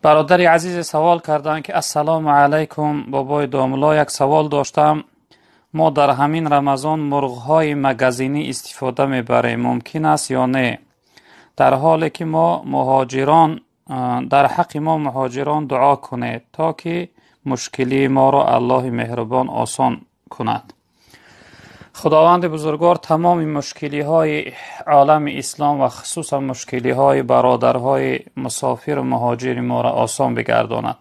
Бародари азизе савол карданд, ки ассалому алайкум, бобои домулло, як савол доштам. Мо дар ҳамин Рамазон мурғҳои магазинӣ истифода мебарем, мумкин аст ё не? Дар ҳоле ки мо муҳоҷирон, дар ҳаққи мо муҳоҷирон дуо кунед, то ки мушкилии моро Аллоҳи меҳрубон осон кунад. Худованди бузургвор тамоми мушкилиҳои олами ислом ва хусусан мушкилиҳои бародарҳои мусофиру муҳоҷири моро осон бигардонад.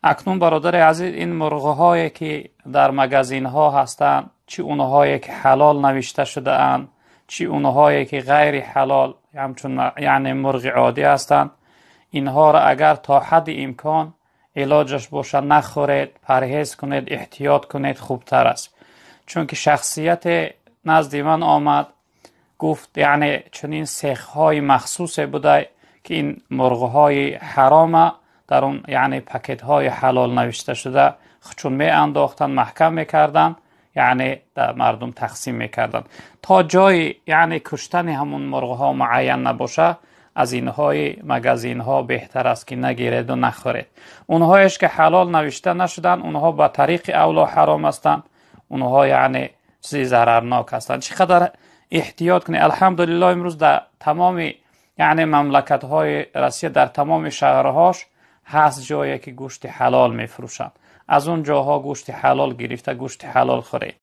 Акнун, бародари азиз, ин мурғҳое ки дар магазинҳо ҳастанд, чӣ онҳое ки ҳалол навишта шудаанд, чӣ онҳое ки ғайри ҳалол, ҳамчун яъне мурғи оддӣ ҳастанд, инҳоро агар то ҳадди имкон илоҷаш бошад, нахӯред, парҳез кунед, эҳтиёт кунед, хубтар аст. Чунки шахсияте назди ман омад, гуфт, яъне чунин сехҳои махсусе буда, ки ин мурғҳои ҳарома дар он яъне пакетҳои ҳалол навишта шуда чун меандохтанд, маҳкам мекарданд, яъне дар мардум тақсим мекарданд. То ҷои яъне куштани ҳамун мурғҳо муайян набошад, аз инҳои магазинҳо беҳтар аст, ки нагиреду нахӯред. Онҳоеш ки ҳалол навишта нашуданд, онҳо ба тариқи авло ҳаром ҳастанд, онҳо яъне чизи зарарнок ҳастанд. Чӣ қадар эҳтиёт кунед. Алҳамдулиллоҳ, имрӯз дар тамоми яъне мамлакатҳои Россия, дар тамоми шаҳрҳош ҳаст ҷое, ки гӯшти ҳалол мефурӯшанд. Аз он ҷоҳо гӯшти ҳалол гирифта, гӯшти ҳалол хӯред.